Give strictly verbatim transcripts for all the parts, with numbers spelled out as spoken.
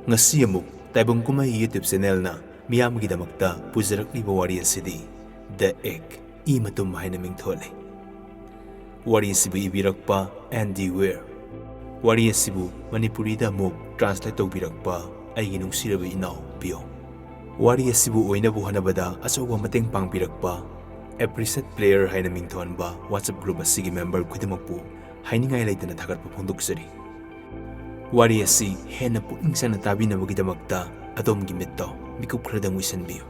ꯉꯁꯤ ꯑꯃꯨꯛ ꯇꯥꯏꯕꯪ ꯀꯨꯝꯍꯩ YouTube ꯆꯦꯅꯦꯜꯅ ꯃꯤꯌꯥꯝꯒꯤꯗꯃꯛꯇ ꯄꯨꯖꯔꯛꯂꯤꯕ ꯋꯥꯔꯤ ꯑꯁꯤꯗꯤ The Egg, ꯏ ꯃꯇꯨꯝ ꯍꯥꯏꯅ ꯃꯤꯡꯊꯣꯜꯂꯤ꯫ ꯋꯥꯔꯤ ꯑꯁꯤꯕꯨ ꯏꯕꯤꯔꯛꯄ ꯑꯦꯟꯗꯤ ꯋꯦꯔ꯫ ꯋꯥꯔꯤ ꯑꯁꯤꯕꯨ ꯃꯅꯤꯄꯨꯔꯤꯗ ꯑꯃꯨꯛ ꯇ꯭ꯔꯥꯟꯁꯂꯦꯠ ꯇꯧꯕꯤꯔꯛꯄ ꯑꯩꯒꯤ ꯅꯨꯡꯁꯤꯔꯕ ꯏꯅꯥꯎ ꯕꯤꯌꯣ꯫ ꯋꯥꯔꯤ ꯑꯁꯤꯕꯨ ꯑꯣꯏꯅꯕ ꯍꯣꯠꯅꯕꯗ ꯑꯆꯧꯕ ꯃꯇꯦꯡ ꯄꯥꯡꯕꯤꯔꯛꯄ ꯑꯦꯄ꯭ꯔꯤꯁꯦꯠ ꯄ꯭ꯂꯦꯌꯔ ꯍꯥꯏꯅ ꯃꯤꯡꯊꯣꯟꯕ WhatsApp ꯒ꯭ꯔꯨꯞ ꯑꯁꯤꯒꯤ ꯃꯦꯝꯕꯔ ꯈꯨꯗꯤꯡꯃꯛꯄꯨ ꯍꯥꯏꯅꯤꯡꯉꯥꯏ ꯂꯩꯇꯅ ꯊꯥꯒꯠꯄ ꯐꯣꯡꯗꯣꯛꯆꯔꯤ꯫ ꯋꯥꯔꯤ ꯑꯁꯤ ꯍꯦꯟꯅ ꯄꯨꯛꯅꯤꯡ ꯆꯪꯅ ꯇꯥꯕꯤꯅꯕꯒꯤꯗꯃꯛꯇ ꯑꯗꯣꯝꯒꯤ ꯃꯤꯠꯇꯣ ꯃꯤꯀꯨꯞ ꯈꯔꯗꯪ ꯎꯏꯁꯟꯕꯤꯌꯨ꯫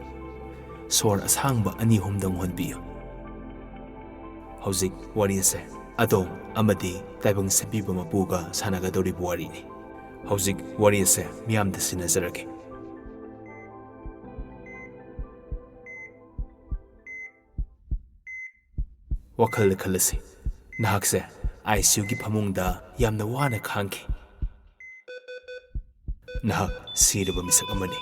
ꯁꯣꯔ ꯑꯁꯥꯡꯕ ꯑꯅꯤ ꯑꯍꯨꯝꯗꯪ ꯍꯣꯟꯕꯤꯌꯨ꯫ ꯍꯧꯖꯤꯛ ꯋꯥꯔꯤ ꯑꯁꯦ ꯑꯗꯣꯝ ꯑꯃꯗꯤ ꯇꯥꯏꯕꯪ ꯁꯦꯝꯕꯤꯕ ꯃꯄꯨꯒ ꯁꯥꯟꯅꯒꯗꯧꯔꯤꯕ ꯋꯥꯔꯤꯅꯤ꯫ ꯍꯧꯖꯤꯛ ꯋꯥꯔꯤ ꯑꯁꯦ ꯃꯤꯌꯥꯝꯗ ꯁꯤꯟꯅꯖꯔꯒꯦ꯫ ꯋꯥꯈꯜꯗ ꯈꯜꯂꯁꯤ, ꯅꯍꯥꯛꯁꯦ ICUꯒꯤ ꯐꯃꯨꯡꯗ ꯌꯥꯝꯅ ꯋꯥꯅ ꯈꯥꯡꯈꯤ꯫ ꯅꯍꯥꯛ ꯁꯤꯔꯕ ꯃꯤꯁꯛ ꯑꯃꯅꯤ꯫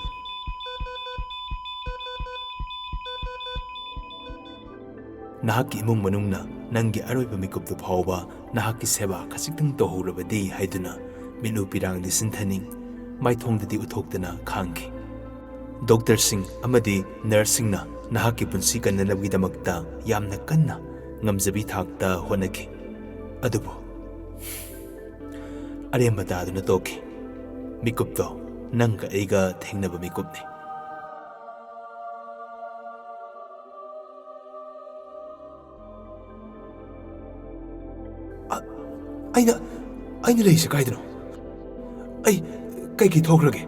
ꯅꯍꯥꯛꯀꯤ ꯏꯃꯨꯡ ꯃꯅꯨꯡꯅ ꯅꯪꯒꯤ ꯑꯔꯣꯏꯕ ꯃꯤꯀꯨꯞꯇꯨ ꯐꯥꯎꯕ ꯅꯍꯥꯛꯀꯤ ꯁꯦꯕꯥ ꯈꯖꯤꯛꯇꯪ ꯇꯧꯍꯧꯔꯕꯗꯤ ꯍꯥꯏꯗꯨꯅ ꯃꯤꯠꯂꯨ ꯄꯤꯔꯥꯡꯗꯤ ꯁꯤꯟꯊꯅꯤꯡ, ꯃꯥꯏꯊꯣꯡꯗꯗꯤ ꯎꯠꯊꯣꯛꯇꯅ ꯈꯥꯡꯈꯤ꯫ ꯗꯣꯛꯇꯔꯁꯤꯡ ꯑꯃꯗꯤ ꯅꯔꯁꯁꯤꯡꯅ ꯅꯍꯥꯛꯀꯤ ꯄꯨꯟꯁꯤ ꯀꯟꯅꯅꯕꯒꯤꯗꯃꯛꯇ ꯌꯥꯝꯅ ꯀꯟꯅ ꯉꯝꯖꯕꯤ ꯊꯥꯛꯇ ꯍꯣꯠꯅꯈꯤ꯫ ꯑꯗꯨꯕꯨ ꯑꯔꯦꯝꯕ ꯇꯥꯗꯨꯅ ꯇꯣꯛꯈꯤ꯫ ꯃꯤꯀꯨꯞꯇꯣ ꯅꯪꯒ ꯑꯩꯒ ꯊꯦꯡꯅꯕ ꯃꯤꯀꯨꯞꯅꯤ꯫ ꯑ-, ꯑꯩꯅ, ꯑꯩꯅ ꯂꯩꯔꯤꯁꯦ ꯀꯥꯏꯗꯅꯣ? ꯑꯩ ꯀꯩ ꯀꯩ ꯊꯣꯛꯈ꯭ꯔꯒꯦ?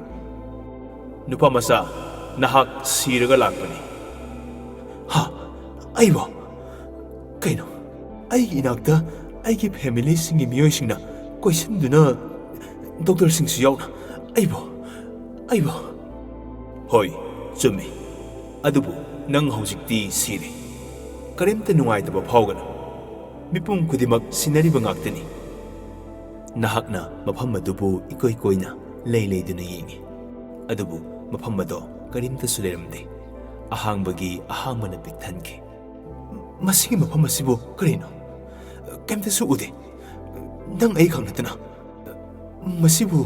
ꯅꯨꯄꯥ ꯃꯆꯥ, ꯅꯍꯥꯛ ꯁꯤꯔꯒ ꯂꯥꯛꯄꯅꯤ꯫ ꯍꯥ? ꯑꯩꯕꯣ? ꯀꯩꯅꯣ? ꯑꯩꯒꯤ ꯏꯅꯥꯛꯇ ꯑꯩꯒꯤ ꯐꯦꯃꯤꯂꯤꯁꯤꯡꯒꯤ ꯃꯤꯑꯣꯏꯁꯤꯡꯅ ꯀꯣꯏꯁꯤꯟꯗꯨꯅ, ꯗꯣꯛꯇꯔꯁꯤꯡꯁꯨ ꯌꯥꯎꯅ꯫ ꯑꯩꯕꯣ? ꯑꯩꯕꯣ? ꯍꯣꯏ, ꯆꯨꯝꯃꯤ꯫ ꯑꯗꯨꯕꯨ ꯅꯪ ꯍꯧꯖꯤꯛꯇꯤ ꯁꯤꯔꯦ꯫ ꯀꯔꯤꯝꯇ ꯅꯨꯡꯉꯥꯏꯇꯕ ꯐꯥꯎꯒꯅꯨ꯫ ꯃꯤꯄꯨꯝ ꯈꯨꯗꯤꯡꯃꯛ ꯁꯤꯟꯅꯔꯤꯕ ꯉꯥꯛꯇꯅꯤ꯫ ꯅꯍꯥꯛꯅ ꯃꯐꯝ ꯑꯗꯨꯕꯨ ꯏꯀꯣꯏ ꯀꯣꯏꯅ ꯂꯩ ꯂꯩꯗꯨꯅ ꯌꯦꯡꯉꯤ꯫ ꯑꯗꯨꯕꯨ ꯃꯐꯝ ꯑꯗꯣ ꯀꯔꯤꯝꯇꯁꯨ ꯂꯩꯔꯝꯗꯦ꯫ ꯑꯍꯥꯡꯕꯒꯤ ꯑꯍꯥꯡꯕꯅ ꯄꯤꯛ ꯊꯟꯈꯤ꯫ ꯃꯁꯤꯒꯤ ꯃꯐꯝ ꯑꯁꯤꯕꯨ ꯀꯔꯤꯅꯣ? ꯀꯩꯝꯇꯁꯨ ꯎꯗꯦ꯫ ꯅꯪ ꯑꯩ ꯈꯛ ꯅꯠꯇꯅ꯫ ꯃꯁꯤꯕꯨ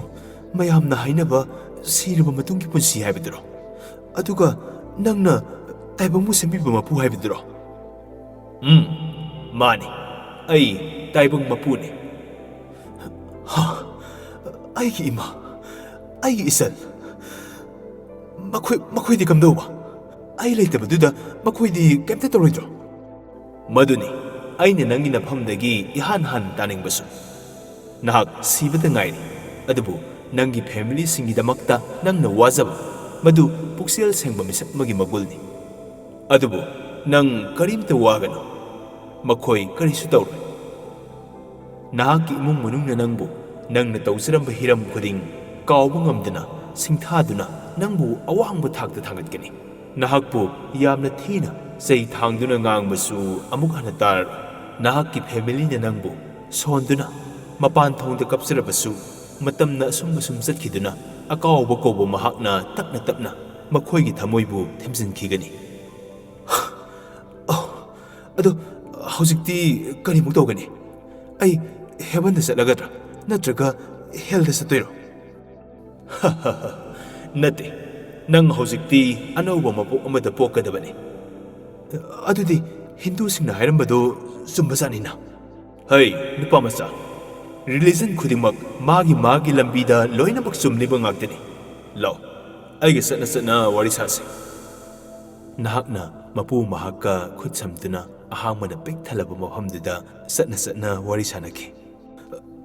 ꯃꯌꯥꯝꯅ ꯍꯥꯏꯅꯕ ꯁꯤꯔꯕ ꯃꯇꯨꯡꯒꯤ ꯄꯨꯟꯁꯤ ꯍꯥꯏꯕꯗꯨꯔꯣ? ꯑꯗꯨꯒ ꯅꯪꯅ ꯇꯥꯏꯕꯪꯕꯨ ꯁꯦꯝꯕꯤꯕ ꯃꯄꯨ ꯍꯥꯏꯕꯗꯨꯔꯣ? ꯎꯝ, ꯃꯥꯅꯤ꯫ ꯑꯩ ꯇꯥꯏꯕꯪ ꯃꯄꯨꯅꯤ꯫ ꯍꯥ? ꯑꯩꯒꯤ ꯏꯃꯥ, ꯑꯩꯒꯤ ꯏꯆꯜ, ꯃꯈꯣꯏ, ꯃꯈꯣꯏꯗꯤ ꯀꯝꯗꯧꯕ? ꯑꯩ ꯂꯩꯇꯕꯗꯨꯗ ꯃꯈꯣꯏꯗꯤ ꯀꯩꯝꯇ ꯇꯧꯔꯣꯏꯗ꯭ꯔꯣ? ꯃꯗꯨꯅꯤ ꯑꯩꯅ ꯅꯪꯒꯤ ꯅꯐꯝꯗꯒꯤ ꯏꯍꯥꯟ ꯍꯥꯟꯅ ꯇꯥꯅꯤꯡꯕꯁꯨ꯫ ꯅꯍꯥꯛ ꯁꯤꯕꯇ ꯉꯥꯏꯔꯤ, ꯑꯗꯨꯕꯨ ꯅꯪꯒꯤ ꯐꯦꯃꯤꯂꯤꯁꯤꯡꯒꯤꯗꯃꯛꯇ ꯅꯪꯅ ꯋꯥꯖꯕ, ꯃꯗꯨ ꯄꯨꯛꯆꯦꯜ ꯁꯦꯡꯕ ꯃꯤꯁꯛ ꯑꯃꯒꯤ ꯃꯒꯨꯜꯅꯤ꯫ ꯑꯗꯨꯕꯨ ꯅꯪ ꯀꯔꯤꯝꯇ ꯋꯥꯒꯅꯨ, ꯃꯈꯣꯏ ꯀꯔꯤꯁꯨ ꯇꯧꯔꯣꯏ꯫ ꯅꯍꯥꯛꯀꯤ ꯏꯃꯨꯡ ꯃꯅꯨꯡꯅ ꯅꯪꯕꯨ, ꯅꯪꯅ ꯇꯧꯖꯔꯝꯕ ꯍꯤꯔꯝ ꯈꯨꯗꯤꯡ ꯀꯥꯎꯕ ꯉꯝꯗꯅ ꯁꯤꯡꯊꯥꯗꯨꯅ ꯅꯪꯕꯨ ꯑꯋꯥꯡꯕ ꯊꯥꯛꯇ ꯊꯥꯡꯒꯠꯀꯅꯤ꯫ ꯅꯍꯥꯛꯄꯨ ꯌꯥꯝꯅ ꯊꯤꯅ ꯆꯩ ꯊꯥꯡꯗꯨꯅ ꯉꯥꯡꯕꯁꯨ ꯑꯃꯨꯛ ꯍꯟꯅ ꯇꯥꯔꯔꯣꯏ꯫ ꯅꯍꯥꯛꯀꯤ ꯐꯦꯃꯤꯂꯤꯅ ꯅꯪꯕꯨ ꯁꯣꯟꯗꯨꯅ ꯃꯄꯥꯟ ꯊꯣꯡꯗ ꯀꯞꯆꯔꯕꯁꯨ, ꯃꯇꯝꯅ ꯑꯁꯨꯝ ꯑꯁꯨꯝ ꯆꯠꯈꯤꯗꯨꯅ ꯑꯀꯥꯎꯕ ꯀꯧꯕ ꯃꯍꯥꯛꯅ ꯇꯞꯅ ꯇꯞꯅ ꯃꯈꯣꯏꯒꯤ ꯊꯃꯣꯏꯕꯨ ꯊꯦꯝꯖꯤꯟꯈꯤꯒꯅꯤ꯫ ꯑꯣ, ꯑꯗꯣ ꯍꯧꯖꯤꯛꯇꯤ ꯀꯔꯤꯃꯨꯛ ꯇꯧꯒꯅꯤ? ꯑꯩ ꯍꯦꯕꯟꯗ ꯆꯠꯂꯒꯗ꯭ꯔꯥ? ꯅꯠꯇ꯭ꯔꯒ ꯍꯦꯜꯗ ꯆꯠꯇꯣꯏꯔꯣ? ꯅꯠꯇꯦ, ꯅꯪ ꯍꯧꯖꯤꯛꯇꯤ ꯑꯅꯧꯕ ꯃꯄꯣꯛ ꯑꯃꯗ ꯄꯣꯛꯀꯗꯕꯅꯤ꯫ ꯑꯗꯨꯗꯤ ꯍꯤꯟꯗꯨꯁꯤꯡꯅ ꯍꯥꯏꯔꯝꯕꯗꯣ ꯆꯨꯝꯕꯖꯥꯠꯅꯤꯅ? ꯍꯩ, ꯅꯨꯄꯥ ꯃꯆꯥ, ꯔꯤꯂꯤꯖꯟ ꯈꯨꯗꯤꯡꯃꯛ ꯃꯥꯒꯤ ꯃꯥꯒꯤ ꯂꯝꯕꯤꯗ ꯂꯣꯏꯅꯃꯛ ꯆꯨꯝꯂꯤꯕ ꯉꯥꯛꯇꯅꯤ꯫ ꯂꯥꯎ, ꯑꯩꯒ ꯆꯠꯅ ꯆꯠꯅ ꯋꯥꯔꯤ ꯁꯥꯁꯤ꯫ ꯅꯍꯥꯛꯅ ꯃꯄꯨ ꯃꯍꯥꯛꯀ ꯈꯨꯠ ꯁꯝꯗꯨꯅ ꯑꯍꯥꯡꯕꯅ ꯄꯤꯛ ꯊꯜꯂꯕ ꯃꯐꯝꯗꯨꯗ ꯆꯠꯅ ꯆꯠꯅ ꯋꯥꯔꯤ ꯁꯥꯅꯈꯤ꯫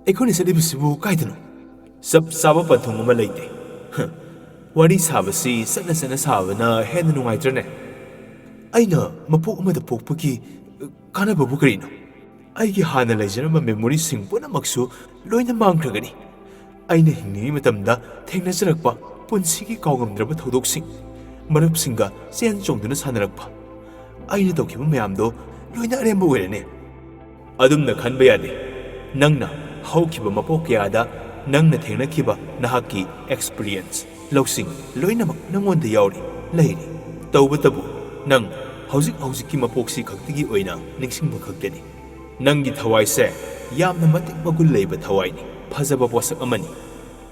"ꯑꯩꯈꯣꯏꯅ ꯆꯠꯂꯤꯕꯁꯤꯕꯨ ꯀꯥꯏꯗꯅꯣ?" "ꯆꯞ ꯆꯥꯕ ꯄꯟꯊꯨꯡ ꯑꯃ ꯂꯩꯇꯦ꯫ ꯍ, ꯋꯥꯔꯤ ꯁꯥꯕꯁꯤ ꯆꯠꯅ ꯆꯠꯅ ꯁꯥꯕꯅ ꯍꯦꯟꯅ ꯅꯨꯡꯉꯥꯏꯇ꯭ꯔꯅꯦ?" "ꯑꯩꯅ ꯃꯄꯣꯛ ꯑꯃꯗ ꯄꯣꯛꯄꯒꯤ ꯀꯥꯟꯅꯕꯕꯨ ꯀꯔꯤꯅꯣ? ꯑꯩꯒꯤ ꯍꯥꯟꯅ ꯂꯩꯖꯔꯝꯕ ꯃꯦꯃꯣꯔꯤꯁꯤꯡ ꯄꯨꯝꯅꯃꯛꯁꯨ ꯂꯣꯏꯅ ꯃꯥꯡꯈ꯭ꯔꯒꯅꯤ꯫ ꯑꯩꯅ ꯍꯤꯡꯂꯤꯉꯩ ꯃꯇꯝꯗ ꯊꯦꯡꯅꯖꯔꯛꯄ ꯄꯨꯟꯁꯤꯒꯤ ꯀꯥꯎꯉꯝꯗ꯭ꯔꯕ ꯊꯧꯗꯣꯛꯁꯤꯡ, ꯃꯔꯨꯞꯁꯤꯡꯒ ꯆꯦꯟ ꯆꯣꯡꯗꯨꯅ ꯁꯥꯟꯅꯔꯛꯄ, ꯑꯩꯅ ꯇꯧꯈꯤꯕ ꯃꯌꯥꯝꯗꯣ ꯂꯣꯏꯅ ꯑꯔꯦꯝꯕ ꯑꯣꯏꯔꯅꯤ꯫" "ꯑꯗꯨꯝꯅ ꯈꯟꯕ ꯌꯥꯗꯦ꯫ ꯅꯪꯅ ꯍꯧꯈꯤꯕ ꯃꯄꯣꯛ ꯀꯌꯥꯗ ꯅꯪꯅ ꯊꯦꯡꯅꯈꯤꯕ ꯅꯍꯥꯛꯀꯤ ꯑꯦꯛꯁꯄꯤꯔꯤꯌꯦꯟꯁ, ꯂꯧꯁꯤꯡ ꯂꯣꯏꯅꯃꯛ ꯅꯪꯉꯣꯟꯗ ꯌꯥꯎꯔꯤ, ꯂꯩꯔꯤ꯫ ꯇꯧꯕꯇꯕꯨ ꯅꯪ ꯍꯧꯖꯤꯛ ꯍꯧꯖꯤꯛꯀꯤ ꯃꯄꯣꯛꯁꯤ ꯈꯛꯇꯒꯤ ꯑꯣꯏꯅ ꯅꯤꯡꯁꯤꯡꯕ ꯈꯛꯇꯅꯤ꯫ ꯅꯪꯒꯤ ꯊꯋꯥꯏꯁꯦ ꯌꯥꯝꯅ ꯃꯇꯤꯛ ꯃꯒꯨꯟ ꯂꯩꯕ ꯊꯋꯥꯏꯅꯤ, ꯐꯖꯕ ꯄꯣꯠꯁꯛ ꯑꯃꯅꯤ꯫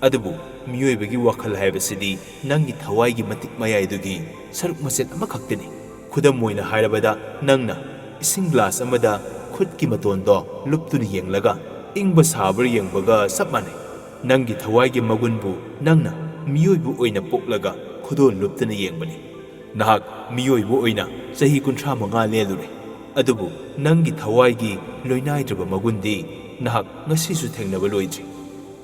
ꯑꯗꯨꯕꯨ ꯃꯤꯑꯣꯏꯕꯒꯤ ꯋꯥꯈꯜ ꯍꯥꯏꯕꯁꯤꯗꯤ ꯅꯪꯒꯤ ꯊꯋꯥꯏꯒꯤ ꯃꯇꯤꯛ ꯃꯌꯥꯏꯗꯨꯒꯤ ꯁꯔꯨꯛ ꯃꯆꯦꯠ ꯑꯃꯈꯛꯇꯅꯤ꯫ ꯈꯨꯗꯝ ꯑꯣꯏꯅ ꯍꯥꯏꯔꯕꯗ, ꯅꯪꯅ ꯏꯁꯤꯡ ꯒ꯭ꯂꯥꯁ ꯑꯃꯗ ꯈꯨꯠꯀꯤ ꯃꯇꯣꯟꯗꯣ ꯂꯨꯞꯇꯨꯅ ꯌꯦꯡꯂꯒ ꯏꯪꯕ ꯁꯥꯕ꯭ꯔꯥ ꯌꯦꯡꯕꯒ ꯆꯞ ꯃꯥꯟꯅꯩ꯫ ꯅꯪꯒꯤ ꯊꯋꯥꯏꯒꯤ ꯃꯒꯨꯟꯕꯨ ꯅꯪꯅ ꯃꯤꯑꯣꯏꯕ ꯑꯣꯏꯅ ꯄꯣꯛꯂꯒ ꯈꯨꯗꯣꯜ ꯂꯨꯞꯇꯨꯅ ꯌꯦꯡꯕꯅꯤ꯫ ꯅꯍꯥꯛ ꯃꯤꯑꯣꯏꯕ ꯑꯣꯏꯅ ꯆꯍꯤ ꯀꯨꯟꯊ꯭ꯔꯥ ꯃꯉꯥ ꯂꯦꯜꯂꯨꯔꯦ, ꯑꯗꯨꯕꯨ ꯅꯪꯒꯤ ꯊꯋꯥꯏꯒꯤ ꯂꯣꯏꯅꯥꯏꯗ꯭ꯔꯕ ꯃꯒꯨꯟꯗꯤ ꯅꯍꯥꯛ ꯉꯁꯤꯁꯨ ꯊꯦꯡꯅꯕ ꯂꯣꯏꯗ꯭ꯔꯤ꯫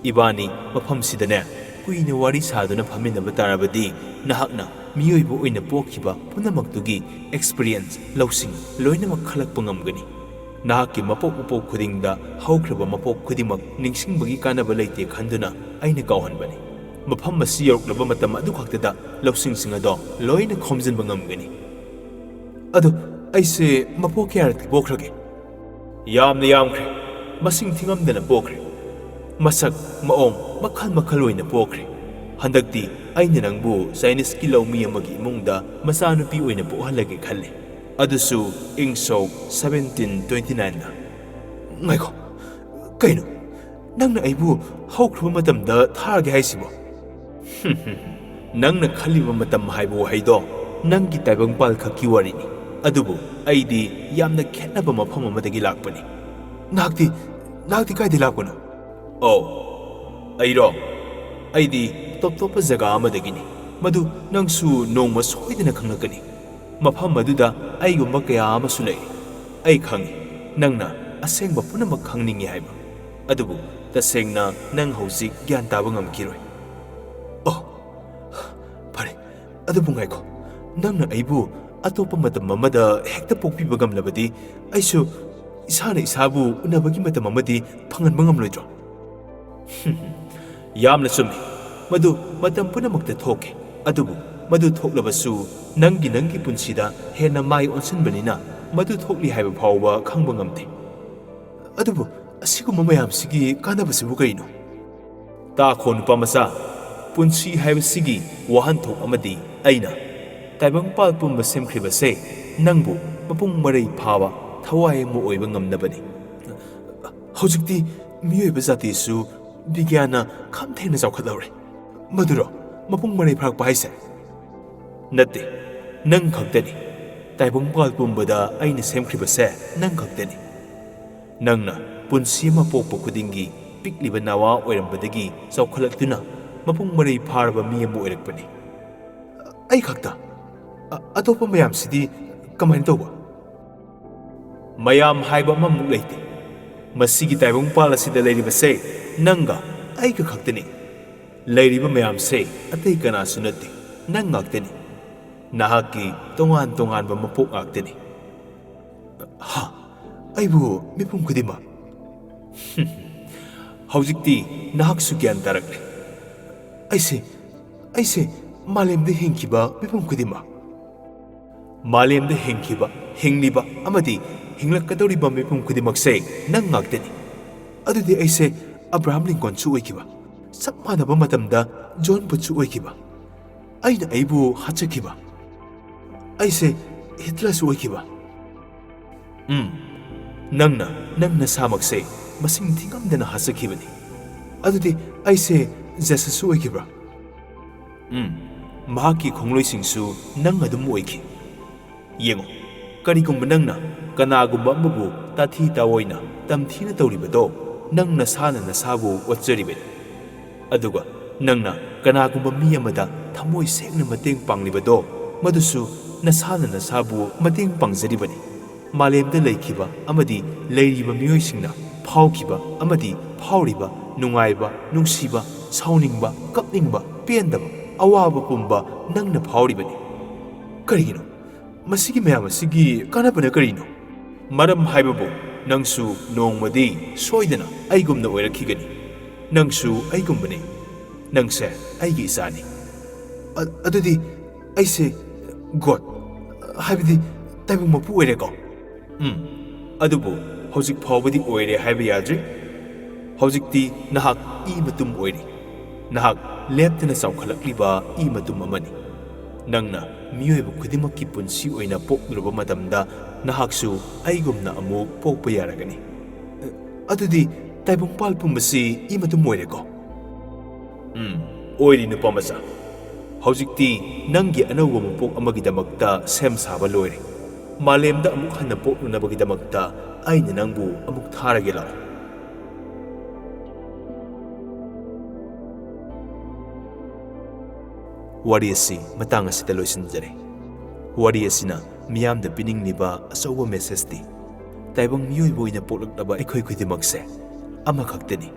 ꯏꯕꯥꯅꯤ ꯃꯐꯝꯁꯤꯗꯅꯦ ꯀꯨꯏꯅ ꯋꯥꯔꯤ ꯁꯥꯗꯨꯅ ꯐꯝꯃꯤꯟꯅꯕ ꯇꯥꯔꯕꯗꯤ, ꯅꯍꯥꯛꯅ ꯃꯤꯑꯣꯏꯕ ꯑꯣꯏꯅ ꯄꯣꯛꯈꯤꯕ ꯄꯨꯝꯅꯃꯛꯇꯨꯒꯤ ꯑꯦꯛꯁꯄꯤꯔꯤꯌꯦꯟꯁ, ꯂꯧꯁꯤꯡ ꯂꯣꯏꯅꯃꯛ ꯈꯜꯂꯛꯄ ꯉꯝꯒꯅꯤ꯫ ꯅꯍꯥꯛꯀꯤ ꯃꯄꯣꯛ ꯃꯄꯣꯛ ꯈꯨꯗꯤꯡꯗ ꯍꯧꯈ꯭ꯔꯕ ꯃꯄꯣꯛ ꯈꯨꯗꯤꯡꯃꯛ ꯅꯤꯡꯁꯤꯡꯕꯒꯤ ꯀꯥꯟꯅꯕ ꯂꯩꯇꯦ ꯈꯟꯗꯨꯅ ꯑꯩꯅ ꯀꯥꯎꯍꯟꯕꯅꯤ꯫ ꯃꯐꯝ ꯑꯁꯤ ꯌꯧꯔꯛꯂꯕ ꯃꯇꯝ ꯑꯗꯨꯈꯛꯇꯗ ꯂꯧꯁꯤꯡꯁꯤꯡ ꯑꯗꯣ ꯂꯣꯏꯅ ꯈꯣꯝꯖꯤꯟꯕ ꯉꯝꯒꯅꯤ꯫ ꯑꯗꯣ ꯑꯩꯁꯦ ꯃꯄꯣꯛ ꯀꯌꯥꯔꯛꯇꯤ ꯄꯣꯛꯈ꯭ꯔꯒꯦ? ꯌꯥꯝꯅ ꯌꯥꯝꯈ꯭ꯔꯦ꯫ ꯃꯁꯤꯡ ꯊꯤꯉꯝꯗꯅ ꯄꯣꯛꯈ꯭ꯔꯦ꯫ ꯃꯁꯛ ꯃꯑꯣꯡ ꯃꯈꯜ ꯃꯈꯜ ꯑꯣꯏꯅ ꯄꯣꯛꯈ꯭ꯔꯦ꯫ ꯍꯟꯗꯛꯇꯤ ꯑꯩꯅ ꯅꯪꯕꯨ ꯆꯥꯏꯅꯤꯁꯀꯤ ꯂꯧꯃꯤ ꯑꯃꯒꯤ ꯏꯃꯨꯡꯗ ꯃꯆꯥꯅꯨꯄꯤ ꯑꯣꯏꯅ ꯄꯣꯛꯍꯜꯂꯒꯦ ꯈꯜꯂꯤ, ꯑꯗꯨꯁꯨ ꯏꯪ ꯁꯣꯛ ꯁꯕꯦꯟꯇꯤꯟ ꯇ꯭ꯋꯦꯟꯇꯤ ꯅꯥꯏꯟꯗ꯫ ꯉꯥꯏꯈꯣ, ꯀꯩꯅꯣ? ꯅꯪꯅ ꯑꯩꯕꯨ ꯍꯧꯈ꯭ꯔꯕ ꯃꯇꯝꯗ ꯊꯥꯔꯒꯦ ꯍꯥꯏꯁꯤꯕꯣ? ꯅꯪꯅ ꯈꯜꯂꯤꯕ ꯃꯇꯝ ꯍꯥꯏꯕ ꯋꯥꯍꯩꯗꯣ ꯅꯪꯒꯤ ꯇꯥꯏꯕꯪꯄꯥꯜ ꯈꯛꯀꯤ ꯋꯥꯔꯤꯅꯤ, ꯑꯗꯨꯕꯨ ꯑꯩꯗꯤ ꯌꯥꯝꯅ ꯈꯦꯠꯅꯕ ꯃꯐꯝ ꯑꯃꯗꯒꯤ ꯂꯥꯛꯄꯅꯤ꯫ ꯅꯍꯥꯛꯇꯤ, ꯅꯍꯥꯛꯇꯤ ꯀꯥꯏꯗꯒꯤ ꯂꯥꯛꯄꯅꯣ? ꯑꯣ, ꯑꯩꯔꯣ? ꯑꯩꯗꯤ ꯇꯣꯞ ꯇꯣꯞꯄ ꯖꯒꯥ ꯑꯃꯗꯒꯤꯅꯤ꯫ ꯃꯗꯨ ꯅꯪꯁꯨ ꯅꯣꯡꯃ ꯁꯣꯏꯗꯅ ꯈꯪꯂꯛꯀꯅꯤ꯫ ꯃꯐꯝ ꯑꯗꯨꯗ ꯑꯩꯒꯨꯝꯕ ꯀꯌꯥ ꯑꯃꯁꯨ ꯂꯩꯔꯤ꯫ ꯑꯩ ꯈꯪꯏ, ꯅꯪꯅ ꯑꯁꯦꯡꯕ ꯄꯨꯝꯅꯃꯛ ꯈꯪꯅꯤꯡꯏ ꯍꯥꯏꯕ꯫ ꯑꯗꯨꯕꯨ ꯇꯁꯦꯡꯅ ꯅꯪ ꯍꯧꯖꯤꯛ ꯒ꯭ꯌꯥꯟ ꯇꯥꯕ ꯉꯝꯈꯤꯔꯣꯏ꯫ ꯑꯣ, ꯐꯔꯦ꯫ ꯑꯗꯨꯕꯨ ꯉꯥꯏꯈꯣ, ꯅꯪꯅ ꯑꯩꯕꯨ ꯑꯇꯣꯞꯄ ꯃꯇꯝ ꯑꯃꯗ ꯍꯦꯛꯇ ꯄꯣꯛꯄꯤꯕ ꯉꯝꯂꯕꯗꯤ, ꯑꯩꯁꯨ ꯏꯁꯥꯅ ꯏꯁꯥꯕꯨ ꯎꯅꯕꯒꯤ ꯃꯇꯝ ꯑꯃꯗꯤ ꯐꯪꯍꯟꯕ ꯉꯝꯂꯣꯏꯗ꯭ꯔꯣ? ꯌꯥꯝꯅ ꯆꯨꯝꯃꯤ꯫ ꯃꯗꯨ ꯃꯇꯝ ꯄꯨꯝꯅꯃꯛꯇ ꯊꯣꯛꯈꯤ꯫ ꯑꯗꯨꯕꯨ ꯃꯗꯨ ꯊꯣꯛꯂꯕꯁꯨ, ꯅꯪꯒꯤ, ꯅꯪꯒꯤ ꯄꯨꯟꯁꯤꯗ ꯍꯦꯟꯅ ꯃꯥꯏ ꯑꯣꯟꯁꯤꯟꯕꯅꯤꯅ ꯃꯗꯨ ꯊꯣꯛꯂꯤ ꯍꯥꯏꯕ ꯐꯥꯎꯕ ꯈꯪꯕ ꯉꯝꯗꯦ꯫ ꯑꯗꯨꯕꯨ ꯑꯁꯤꯒꯨꯝꯕ ꯃꯌꯥꯝꯁꯤꯒꯤ ꯀꯥꯟꯅꯕꯁꯤꯕꯨ ꯀꯔꯤꯅꯣ? ꯇꯥꯈꯣ, ꯅꯨꯄꯥ ꯃꯆꯥ, ꯄꯨꯟꯁꯤ ꯍꯥꯏꯕꯁꯤꯒꯤ ꯋꯥꯍꯟꯊꯣꯛ ꯑꯃꯗꯤ ꯑꯩꯅ ꯇꯥꯏꯕꯪꯄꯥꯜ ꯄꯨꯝꯕ ꯁꯦꯝꯈ꯭ꯔꯤꯕꯁꯦ ꯅꯪꯕꯨ ꯃꯄꯨꯡ ꯃꯔꯩ ꯐꯥꯕ ꯊꯋꯥꯏ ꯑꯃ ꯑꯣꯏꯕ ꯉꯝꯅꯕꯅꯤ꯫ ꯍꯧꯖꯤꯛꯇꯤ ꯃꯤꯑꯣꯏꯕ ꯖꯥꯇꯤꯁꯨ ꯕꯤꯒ꯭ꯌꯥꯟꯅ ꯈꯝ ꯊꯦꯡꯅ ꯆꯥꯎꯈꯠꯍꯧꯔꯦ꯫ ꯃꯗꯨꯔꯣ ꯃꯄꯨꯡ ꯃꯔꯩ ꯐꯥꯔꯛꯄ ꯍꯥꯏꯁꯦ? ꯅꯠꯇꯦ, ꯅꯪ ꯈꯛꯇꯅꯤ꯫ ꯇꯥꯏꯕꯪꯄꯥꯜ ꯄꯨꯝꯕꯗ ꯑꯩꯅ ꯁꯦꯝꯈ꯭ꯔꯤꯕꯁꯦ ꯅꯪ ꯈꯛꯇꯅꯤ꯫ ꯅꯪꯅ ꯄꯨꯟꯁꯤ ꯑꯃ ꯄꯣꯛꯄ ꯈꯨꯗꯤꯡꯒꯤ ꯄꯤꯛꯂꯤꯕ ꯅꯋꯥ ꯑꯣꯏꯔꯝꯕꯗꯒꯤ ꯆꯥꯎꯈꯠꯂꯛꯇꯨꯅ ꯃꯄꯨꯡ ꯃꯔꯩ ꯐꯥꯔꯕ ꯃꯤ ꯑꯃ ꯑꯣꯏꯔꯛꯄꯅꯤ꯫ ꯑꯩ ꯈꯛꯇ? ꯑ-, ꯑꯇꯣꯞꯄ ꯃꯌꯥꯝꯁꯤꯗꯤ ꯀꯃꯥꯏꯅ ꯇꯧꯕ? ꯃꯌꯥꯝ ꯍꯥꯏꯕ ꯑꯃꯃꯨꯛ ꯂꯩꯇꯦ꯫ ꯃꯁꯤꯒꯤ ꯇꯥꯏꯕꯪꯄꯥꯜ ꯑꯁꯤꯗ ꯂꯩꯔꯤꯕꯁꯦ ꯅꯪꯒ ꯑꯩꯒ ꯈꯛꯇꯅꯤ꯫ ꯂꯩꯔꯤꯕ ꯃꯌꯥꯝꯁꯦ ꯑꯇꯩ ꯀꯅꯥꯁꯨ ꯅꯠꯇꯦ, ꯅꯪ ꯉꯥꯛꯇꯅꯤ꯫ ꯅꯍꯥꯛꯀꯤ ꯇꯣꯉꯥꯟ ꯇꯣꯉꯥꯟꯕ ꯃꯄꯣꯛ ꯉꯥꯛꯇꯅꯤ꯫ ꯍꯥ? ꯑꯩꯕꯨ ꯃꯤꯄꯨꯝ ꯈꯨꯗꯤꯡꯃꯛ? ꯍꯧꯖꯤꯛꯇꯤ ꯅꯍꯥꯛꯁꯨ ꯒ꯭ꯌꯥꯟ ꯇꯥꯔꯛꯂꯦ꯫ ꯑꯩꯁꯦ, ꯑꯩꯁꯦ ꯃꯥꯂꯦꯝꯗ ꯍꯤꯡꯈꯤꯕ ꯃꯤꯄꯨꯝ ꯈꯨꯗꯤꯡꯃꯛ? ꯃꯥꯂꯦꯝꯗ ꯍꯤꯡꯈꯤꯕ, ꯍꯤꯡꯂꯤꯕ ꯑꯃꯗꯤ ꯍꯤꯡꯂꯛꯀꯗꯧꯔꯤꯕ ꯃꯤꯄꯨꯝ ꯈꯨꯗꯤꯡꯃꯛꯁꯦ ꯅꯪ ꯉꯥꯛꯇꯅꯤ꯫ ꯑꯗꯨꯗꯤ ꯑꯩꯁꯦ ꯑꯕ꯭ꯔꯥꯍꯝ ꯂꯤꯡꯀꯣꯟꯁꯨ ꯑꯣꯏꯈꯤꯕ, ꯆꯞ ꯃꯥꯟꯅꯕ ꯃꯇꯝꯗ ꯖꯣꯟ ꯕꯨꯠꯁꯨ ꯑꯣꯏꯈꯤꯕ, ꯑꯩꯅ ꯑꯩꯕꯨ ꯍꯥꯠꯆꯈꯤꯕ, ꯑꯩꯁꯦ ꯍꯤꯠꯂꯔꯁꯨ ꯑꯣꯏꯈꯤꯕ꯫ ꯎꯝ, ꯅꯪꯅ ꯅꯪ ꯅꯁꯥꯃꯛꯁꯦ ꯃꯁꯤꯡ ꯊꯤꯉꯝꯗꯅ ꯍꯥꯠꯆꯈꯤꯕꯅꯤ꯫ ꯑꯗꯨꯗꯤ ꯑꯩꯁꯦ ꯖꯦꯁꯁꯁꯨ ꯑꯣꯏꯈꯤꯕ꯭ꯔꯥ? ꯎꯝ, ꯃꯍꯥꯛꯀꯤ ꯈꯣꯡꯂꯣꯏꯁꯤꯡꯁꯨ ꯅꯪ ꯑꯗꯨꯝ ꯑꯣꯏꯈꯤ꯫ ꯌꯦꯡꯉꯨ, ꯀꯔꯤꯒꯨꯝꯕ ꯅꯪꯅ ꯀꯅꯥꯒꯨꯝꯕ ꯑꯃꯕꯨ ꯇꯥꯊꯤ ꯇꯥꯑꯣꯏꯅ ꯇꯝꯊꯤꯅ ꯇꯧꯔꯤꯕꯗꯣ ꯅꯪ ꯅꯁꯥꯅ ꯅꯁꯥꯕꯨ ꯑꯣꯠꯆꯔꯤꯕꯅꯤ꯫ ꯑꯗꯨꯒ ꯅꯪꯅ ꯀꯅꯥꯒꯨꯝꯕ ꯃꯤ ꯑꯃꯗ ꯊꯃꯣꯏ ꯁꯦꯡꯅ ꯃꯇꯦꯡ ꯄꯥꯡꯂꯤꯕꯗꯣ ꯃꯗꯨꯁꯨ ꯅꯁꯥꯅ ꯅꯁꯥꯕꯨ ꯃꯇꯦꯡ ꯄꯥꯡꯖꯔꯤꯕꯅꯤ꯫ ꯃꯥꯂꯦꯝꯗ ꯂꯩꯈꯤꯕ ꯑꯃꯗꯤ ꯂꯩꯔꯤꯕ ꯃꯤꯑꯣꯏꯁꯤꯡꯅ ꯐꯥꯎꯈꯤꯕ ꯑꯃꯗꯤ ꯐꯥꯎꯔꯤꯕ ꯅꯨꯡꯉꯥꯏꯕ, ꯅꯨꯡꯁꯤꯕ, ꯁꯥꯎꯅꯤꯡꯕ, ꯀꯞꯅꯤꯡꯕ, ꯄꯦꯟꯗꯕ, ꯑꯋꯥꯕ ꯄꯨꯝꯕ ꯅꯪꯅ ꯐꯥꯎꯔꯤꯕꯅꯤ꯫ ꯀꯔꯤꯒꯤꯅꯣ? ꯃꯁꯤꯒꯤ ꯃꯌꯥꯝ ꯑꯁꯤꯒꯤ ꯀꯥꯟꯅꯕꯅ ꯀꯔꯤꯅꯣ? ꯃꯔꯝ ꯍꯥꯏꯕꯕꯨ ꯅꯪꯁꯨ ꯅꯣꯡꯃꯗꯤ ꯁꯣꯏꯗꯅ ꯑꯩꯒꯨꯝꯅ ꯑꯣꯏꯔꯛꯈꯤꯒꯅꯤ꯫ ꯅꯪꯁꯨ ꯑꯩꯒꯨꯝꯕꯅꯤ꯫ ꯅꯪꯁꯦ ꯑꯩꯒꯤ ꯏꯆꯥꯅꯤ꯫ ꯑ-, ꯑꯗꯨꯗꯤ ꯑꯩꯁꯦ ꯒꯣꯗ, ꯍꯥꯏꯕꯗꯤ ꯇꯥꯏꯕꯪ ꯃꯄꯨ ꯑꯣꯏꯔꯦꯀꯣ? ꯎꯝ, ꯑꯗꯨꯕꯨ ꯍꯧꯖꯤꯛ ꯐꯥꯎꯕꯗꯤ ꯑꯣꯏꯔꯦ ꯍꯥꯏꯕ ꯌꯥꯗ꯭ꯔꯤ꯫ ꯍꯧꯖꯤꯛꯇꯤ ꯅꯍꯥꯛ ꯏ ꯃꯇꯨꯝ ꯑꯣꯏꯔꯤ꯫ ꯅꯍꯥꯛ ꯂꯦꯞꯇꯅ ꯆꯥꯎꯈꯠꯂꯛꯂꯤꯕ ꯏ ꯃꯇꯨꯝ ꯑꯃꯅꯤ꯫ ꯅꯪꯅ ꯃꯤꯑꯣꯏꯕ ꯈꯨꯗꯤꯡꯃꯛꯀꯤ ꯄꯨꯟꯁꯤ ꯑꯣꯏꯅ ꯄꯣꯛꯂꯨꯔꯕ ꯃꯇꯝꯗ ꯅꯍꯥꯛꯁꯨ ꯑꯩꯒꯨꯝꯅ ꯑꯃꯨꯛ ꯄꯣꯛꯄ ꯌꯥꯔꯒꯅꯤ꯫ ꯑꯗꯨꯗꯤ ꯇꯥꯏꯕꯪꯄꯥꯜ ꯄꯨꯝꯕꯁꯤ ꯏꯃꯗꯨꯝ ꯑꯣꯏꯔꯦꯀꯣ? ꯎꯝ, ꯑꯣꯏꯔꯤ, ꯅꯨꯄꯥ ꯃꯆꯥ꯫ ꯍꯧꯖꯤꯛꯇꯤ ꯅꯪꯒꯤ ꯑꯅꯧꯕ ꯃꯄꯣꯛ ꯑꯃꯒꯤꯗꯃꯛꯇ ꯁꯦꯝ ꯁꯥꯕ ꯂꯣꯏꯔꯦ꯫ ꯃꯥꯂꯦꯝꯗ ꯑꯃꯨꯛ ꯍꯟꯅ ꯄꯣꯛꯅꯅꯕꯒꯤꯗꯃꯛꯇ ꯑꯩꯅ ꯅꯪꯕꯨ ꯑꯃꯨꯛ ꯊꯥꯔꯒꯦ, ꯂꯥꯛꯑꯣ꯫ ꯋꯥꯔꯤ ꯑꯁꯤ ꯃꯇꯥꯡ ꯑꯁꯤꯗ ꯂꯣꯏꯁꯤꯟꯖꯔꯦ꯫ ꯋꯥꯔꯤ ꯑꯁꯤꯅ ꯃꯤꯌꯥꯝꯗ ꯄꯤꯅꯤꯡꯂꯤꯕ ꯑꯆꯧꯕ ꯃꯦꯁꯦꯖꯇꯤ, ꯇꯥꯏꯕꯪ ꯃꯤꯑꯣꯏꯕ ꯑꯣꯏꯅ ꯄꯣꯛꯂꯛꯂꯕ ꯑꯩꯈꯣꯏ ꯈꯨꯗꯤꯡꯃꯛꯁꯦ ꯑꯃꯈꯛꯇꯅꯤ꯫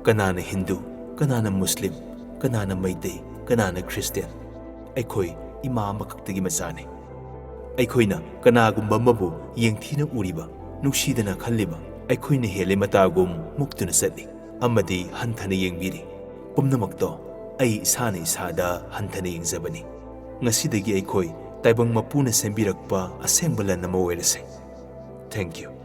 ꯀꯅꯥꯅ ꯍꯤꯟꯗꯨ, ꯀꯅꯥꯅ ꯃꯨꯁꯂꯤꯝ, ꯀꯅꯥꯅ ꯃꯩꯇꯩ, ꯀꯅꯥꯅ ꯈ꯭ꯔꯤꯁꯇꯤꯌꯥꯟ, ꯑꯩꯈꯣꯏ ꯏꯃꯥ ꯑꯃꯈꯛꯇꯒꯤ ꯃꯆꯥꯅꯤ꯫ ꯑꯩꯈꯣꯏꯅ ꯀꯅꯥꯒꯨꯝꯕ ꯑꯃꯕꯨ ꯌꯦꯡꯊꯤꯅ ꯎꯔꯤꯕ, ꯅꯨꯡꯁꯤꯗꯅ ꯈꯜꯂꯤꯕ, ꯑꯩꯈꯣꯏꯅ ꯍꯦꯜꯂꯦ ꯃꯇꯥꯒꯨꯝ ꯃꯨꯛꯇꯨꯅ ꯆꯠꯂꯤ ꯑꯃꯗꯤ ꯍꯟꯊꯅ ꯌꯦꯡꯕꯤꯔꯤ꯫ ꯄꯨꯝꯅꯃꯛꯇꯣ ꯑꯩ ꯏꯁꯥꯅ ꯏꯁꯥꯗ ꯍꯟꯊꯅ ꯌꯦꯡꯖꯕꯅꯤ꯫ ꯉꯁꯤꯗꯒꯤ ꯑꯩꯈꯣꯏ ꯇꯥꯏꯕꯪ ꯃꯄꯨꯅ ꯁꯦꯝꯕꯤꯔꯛꯄ ꯑꯁꯦꯡꯕ ꯂꯟ ꯑꯃ ꯑꯣꯏꯔꯁꯦ꯫ Thank you꯫